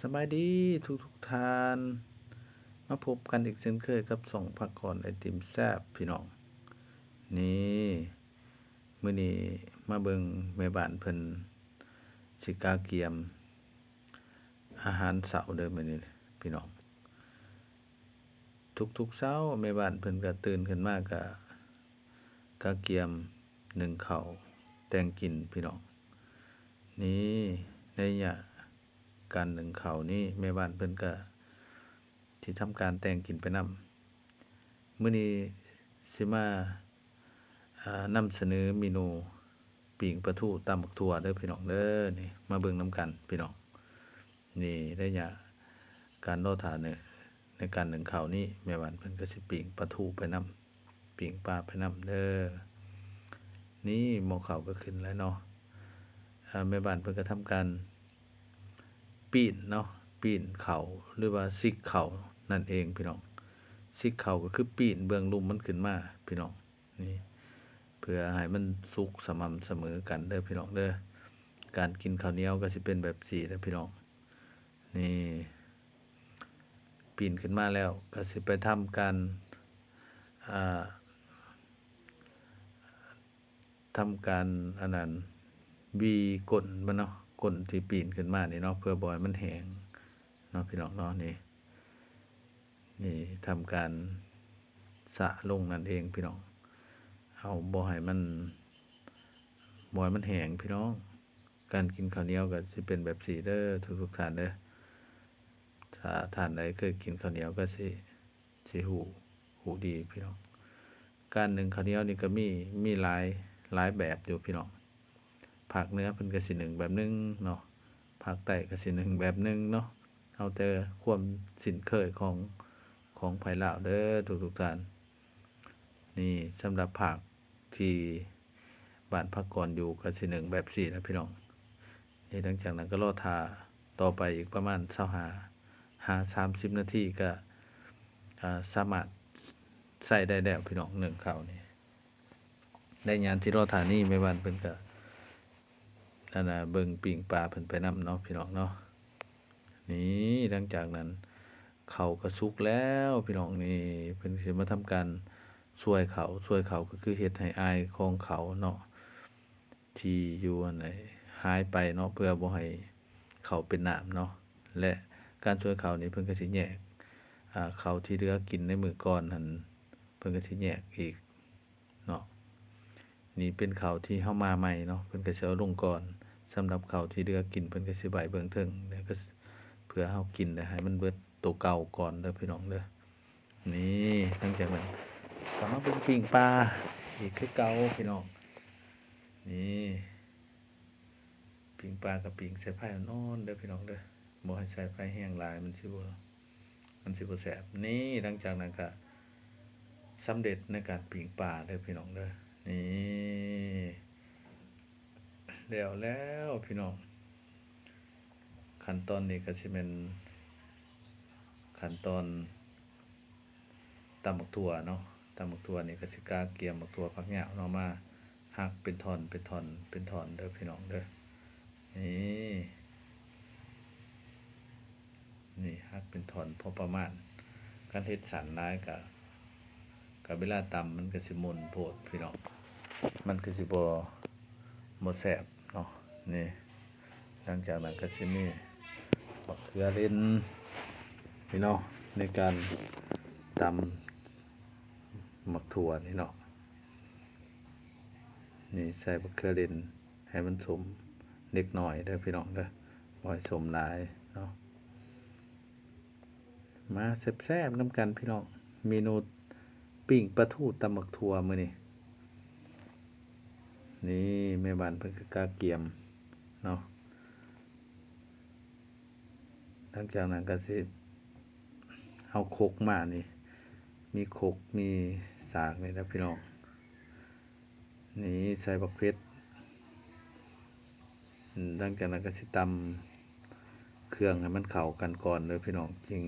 ສະບາຍດີທຸກໆທ່ານ ມາພົບກັນອີກເຊັ່ນເຄີຍກັບຊ່ອງພາກອນໄອຕິມແຊບພີ່ນ້ອງ. ນີ້ ມື້ນີ້ມາເບິ່ງແມ່ບ້ານເພິ່ນຊິກະກຽມອາຫານເຊົ້າເດີມື້ນີ້ພີ່ນ້ອງ. ທຸກໆເຊົ້າແມ່ບ້ານເພິ່ນກະຕື່ນຂຶ້ນມາກະກະກຽມໜຶ້ງເຂົ້າແຕ່ງກິນພີ່ນ້ອງ. ນີ້ ໃນໄລຍະການໜຶ້ງເຂົ້ານີ້ ແມ່ບ້ານເພິ່ນກະຊິທຳການແຕ່ງກິນໄປນຳ. ມື້ນີ້ຊິມາ ອ່າ ນຳສະເໜີເມນູປີ້ງປາທູຕຳບັກຖົ່ວເດີພີ່ນ້ອງເດີ. ນີ້ ມາເບິ່ງນຳກັນພີ່ນ້ອງ. ນີ້ ໄລຍະການລໍຖ້າໃນ ໃນການໜຶ້ງເຂົ້ານີ້ ແມ່ບ້ານເພິ່ນກະຊິປີ້ງປາທູໄປນຳ ປີ້ງປາໄປນຳເດີ. ນີ້ ໝໍ້ເຂົ້າກະຂຶ້ນແລ້ວເນາະ. ແມ່ບ້ານເພິ່ນກະທຳການປີ້ນເນາະ ປີ້ນເຂົ້າ ຫຼືວ່າຊິກເຂົ້ານັ້ນເອງພີ່ນ້ອງ. ຊິກເຂົ້າກະຄືປີ້ນເບື້ອງລຸ່ມມັນຂຶ້ນມາພີ່ນ້ອງ. ນີ້ ເພື່ອໃຫ້ມັນສຸກສະໝ່ຳສະເໝີກັນເດີພີ່ນ້ອງເດີ. ການກິນເຂົ້າໜຽວກະຊິເປັນແບບຊີ້ເດີພີ່ນ້ອງ. ນີ້ ປີ້ນຂຶ້ນມາແລ້ວກະຊິໄປທຳການ ອ່າ ທຳການອັນນັ້ນ ຫວີ້ກົ້ນມັນເນາະ ກົ້ນທີ່ປີ້ນຂຶ້ນມານີ້ເນາະ ເພື່ອບໍ່ໃຫ້ມັນແຫ້ງເນາະພີ່ນ້ອງເນາະ. ນີ້ ນີ້ທຳການສະລົງນັ້ນເອງພີ່ນ້ອງ. ເຮົາບໍ່ໃຫ້ມັນ ບໍ່ໃຫ້ມັນແຫ້ງພີ່ນ້ອງ. ການກິນເຂົ້າໜຽວກະຊິເປັນແບບຊີ້ເດີທຸກໆທ່ານເດີ. ຖ້າທ່ານໃດເຄີຍກິນເຂົ້າໜຽວກະຊິ ຊິຮູ້ ຮູ້ດີພີ່ນ້ອງ. ການໜຶ້ງເຂົ້າໜຽວນີ້ກະມີ ມີຫຼາຍ ຫຼາຍແບບຢູ່ພີ່ນ້ອງ. ພາກເໜືອເພິ່ນກະຊິໜຶ້ງແບບໜຶ່ງເນາະ ພາກໃຕ້ກະຊິໜຶ້ງແບບໜຶ່ງເນາະ. ເອົາແຕ່ຄວາມຊິນເຄີຍຂອງ ຂອງໃຜລາວເດີທຸກໆທ່ານ. ນີ້ ສຳລັບພາກທີ່ບ້ານພາກອນຢູ່ກະຊິໜຶ້ງແບບຊີ້ນະພີ່ນ້ອງ. ນີ້ ຫຼັງຈາກນັ້ນກະລໍຖ້າຕໍ່ໄປອີກປະມານຊາວຫ້າຫາສາມສິບນາທີກະ ອ່າ ສາມາດໃຊ້ໄດ້ແລ້ວພີ່ນ້ອງ ໜຶ້ງເຂົ້ານີ້. ໃນຍາມທີ່ລໍຖ້ານີ້ ແມ່ບ້ານເພິ່ນກະ ອັນນ່າ ເບິ່ງປີ້ງປາເພິ່ນໄປນຳເນາະພີ່ນ້ອງເນາະ. ນີ້ ຫຼັງຈາກນັ້ນເຂົ້າກະສຸກແລ້ວພີ່ນ້ອງ. ນີ້ ເພິ່ນຊິມາທຳການຊວຍເຂົ້າ ຊວຍເຂົ້າກະຄືເຮັດໃຫ້ອາຍຂອງເຂົ້າເນາະ ທີ່ຢູ່ຫັ້ນໃຫ້ຫາຍໄປເນາະ ເພື່ອບໍ່ໃຫ້ເຂົ້າເປັນນ້ຳເນາະ. ແລະ ການຊວຍເຂົ້ານີ້ເພິ່ນກະຊິແຍກ ອ່າ ເຂົ້າທີ່ເຫຼືອກິນໃນມື້ກ່ອນຫັ້ນ ເພິ່ນກະຊິແຍກອີກເນາະ. ນີ້ເປັນເຂົ້າທີ່ເຮົາມາໃໝ່ເນາະ ເພິ່ນກະຊິເອົາລົງກ່ອນ. ສຳລັບເຂົ້າທີ່ເຫຼືອກິນ ເພິ່ນກະຊິໄວ້ເບື້ອງເທິງ ແລ້ວກະ ເພື່ອເຮົາກິນແລ້ວໃຫ້ມັນເບິດໂຕເກົ່າກ່ອນເດີພີ່ນ້ອງເດີ. ນີ້ ຫຼັງຈາກນັ້ນກະມາເບິ່ງປີ້ງປາອີກຄືເກົ່າພີ່ນ້ອງ. ນີ້ ປີ້ງປາກະປີ້ງໃສ່ໄຟອ່ອນໆເດີພີ່ນ້ອງເດີ. ບໍ່ໃຫ້ໃສ່ໄຟແຮງຫຼາຍ ມັນຊິບໍ່ ມັນຊິບໍ່ແຊບ. ນີ້ ຫຼັງຈາກນັ້ນກະສຳເລັດໃນການປີ້ງປາເດີພີ່ນ້ອງເດີ. ນີ້ ແລ້ວແລ້ວພີ່ນ້ອງ. ຂັ້ນຕອນນີ້ກະຊິແມ່ນຂັ້ນຕອນຕຳບັກຖົ່ວເນາະ. ຕຳບັກຖົ່ວນີ້ກະຊິກະກຽມບັກຖົ່ວຝັກຍາວເນາະ ມາຫັກເປັນທ່ອນ ເປັນທ່ອນ ເປັນທ່ອນເດີພີ່ນ້ອງເດີ. ນີ້ ນີ້ຫັກເປັນທ່ອນພໍປະມານ. ຄັນເຮັດສັ້ນຫຼາຍກະ ກະເວລາຕຳມັນກະຊິໝຸ່ນໂພດພີ່ນ້ອງ ມັນກະຊິບໍ່ ບໍ່ແຊບເນາະ. ນີ້ ຫຼັງຈາກນັ້ນກະຊິມີບັກເຂືອເຫຼັ້ນນີ້ເນາະ ໃນການຕຳບັກຖົ່ວນີ້ເນາະ. ນີ້ໃສ່ບັກເຂືອເຫຼັ້ນໃຫ້ມັນສົ້ມເລັກນ້ອຍເດີພີ່ນ້ອງເດີ ບໍ່ໃຫ້ສົ້ມຫຼາຍເນາະ. ມາແຊບໆນຳກັນພີ່ນ້ອງ ເມນູປີ້ງປາທູຕຳບັກຖົ່ວມື້ນີ້. ນີ້ແມ່ບ້ານເພິ່ນກະກະກຽມເນາະ. ຫຼັງຈາກນັ້ນກະຊິເອົາຄົກມານີ້ ມີຄົກມີສາກນີ້ນະພີ່ນ້ອງ. ນີ້ໃສ່ບັກເຜັດ ຫຼັງຈາກນັ້ນກະຊິຕຳເຄື່ອງໃຫ້ມັນເຂົ້າກັນກ່ອນເດີພີ່ນ້ອງ ຈຶ່ງ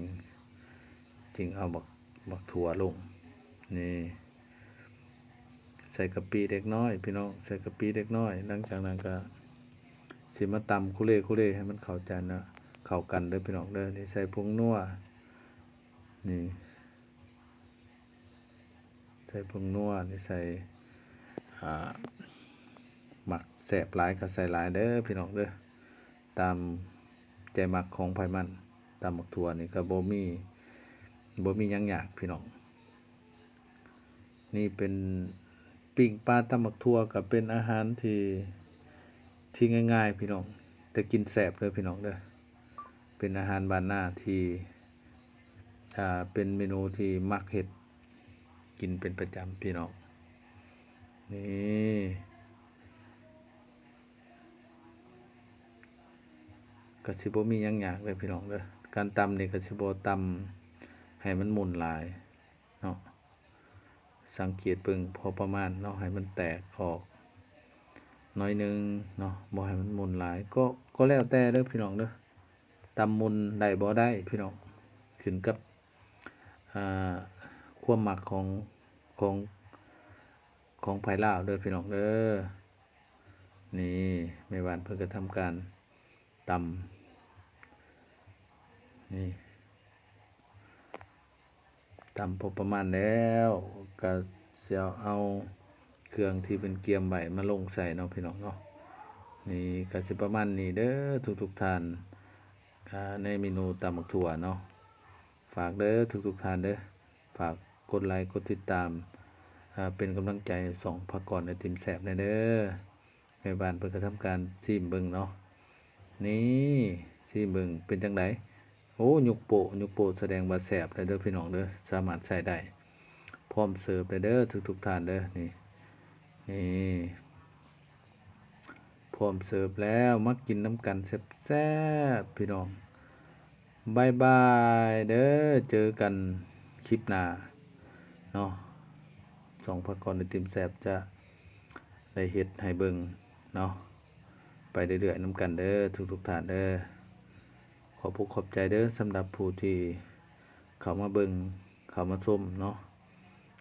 ຈຶ່ງເອົາບັກ ບັກຖົ່ວລົງ. ນີ້ໃສ່ກະປິເລັກນ້ອຍພີ່ນ້ອງ ໃສ່ກະປິເລັກນ້ອຍ. ຫຼັງຈາກນັ້ນກະຊິມາຕຳຄູເລຄູເລໃຫ້ມັນເຂົ້າກັນນະ ເຂົ້າກັນເດີພີ່ນ້ອງເດີ. ນີ້ໃສ່ຜົງນົວ ນີ້ ໃສ່ຜົງນົວ ນີ້ໃສ່ ອ່າ ມັກແຊບຫຼາຍກໍໃສ່ຫຼາຍເດີພີ່ນ້ອງເດີ ຕາມໃຈມັກຂອງໃຜມັນ. ຕຳບັກຖົ່ວນີ້ກໍບໍ່ມີ ບໍ່ມີຫຍັງຍາກພີ່ນ້ອງ. ນີ້ເປັນປີ້ງປາຕຳບັກຖົ່ວ ກໍເປັນອາຫານທີ່ ທີ່ງ່າຍໆພີ່ນ້ອງ ແຕ່ກິນແຊບເດີພີ່ນ້ອງເດີ. ເປັນອາຫານບ້ານນາທີ່ ອ່າ ເປັນເມນູທີ່ມັກເຮັດກິນເປັນປະຈຳພີ່ນ້ອງ. ນີ້ ກໍຊິບໍ່ມີຫຍັງຍາກເລີຍພີ່ນ້ອງເດີ. ການຕຳນີ້ກໍຊິບໍ່ຕຳໃຫ້ມັນໝຸ່ນຫຼາຍເນາະ. ສັງເກດເບິ່ງພໍປະມານເນາະ ໃຫ້ມັນແຕກອອກໜ້ອຍໜຶ່ງເນາະ ບໍ່ໃຫ້ມັນໝຸ່ນຫຼາຍ. ກໍ ກໍແລ້ວແຕ່ເດີພີ່ນ້ອງເດີ ຕຳໝຸ່ນໄດ້ບໍ່ໄດ້ພີ່ນ້ອງ ຂຶ້ນກັບ ອ່າ ຄວາມມັກຂອງ ຂອງ ຂອງໃຜລາວເດີພີ່ນ້ອງເດີ. ນີ້ແມ່ບ້ານເພິ່ນກໍທຳການຕຳ ນີ້ ຕຳພໍປະມານແລ້ວ ກໍຊິເອົາເຄື່ອງທີ່ເພິ່ນກຽມໄວ້ມາລົງໃສ່ເນາະພີ່ນ້ອງເນາະ. ນີ້ກໍຊິປະມານນີ້ເດີທຸກໆທ່ານ ອ່າ ໃນເມນູຕຳບັກຖົ່ວເນາະ. ຝາກເດີທຸກໆທ່ານເດີ ຝາກກົດໄລກົດຕິດຕາມ ເປັນກຳລັງໃຈໃຫ້ຊ່ອງພາກອນໄອຕິມແຊບແດ່ເດີ. ແມ່ບ້ານເພິ່ນກໍທຳການຊີມເບິ່ງເນາະ. ນີ້ ຊີມເບິ່ງເປັນຈັ່ງໃດ? ໂອ້ ຍົກໂປ້ ຍົກໂປ້ ສະແດງວ່າແຊບແລ້ວເດີພີ່ນ້ອງເດີ ສາມາດໃຊ້ໄດ້ ພ້ອມເສີບແລ້ວເດີທຸກໆທ່ານເດີ. ນີ້ ນີ້ ພ້ອມເສີບແລ້ວ ມາກິນນຳກັນແຊບໆ ພີ່ນ້ອງ. ບາຍບາຍເດີ ເຈີກັນຄລິບໜ້າເນາະ. ຊ່ອງພາກອນໄອຕິມແຊບຈະໄດ້ເຮັດໃຫ້ເບິ່ງເນາະ ໄປເລື້ອຍໆນຳກັນເດີທຸກໆທ່ານເດີ. ຂອບອົກຂອບໃຈເດີ ສຳລັບຜູ້ທີ່ເຂົ້າມາເບິ່ງ ເຂົ້າມາຊົມເນາະ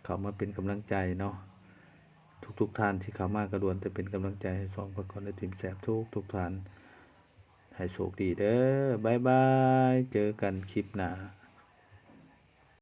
ເຂົ້າມາເປັນກຳລັງໃຈເນາະ. ທຸກໆທ່ານທີ່ເຂົ້າມາກໍລ້ວນແຕ່ເປັນກຳລັງໃຈໃຫ້ຊ່ອງພາກອນໄອຕິມແຊບທຸກໆທ່ານ. ໃຫ້ໂຊກດີເດີ ບາຍບາຍ ເຈີກັນຄລິບໜ້າ.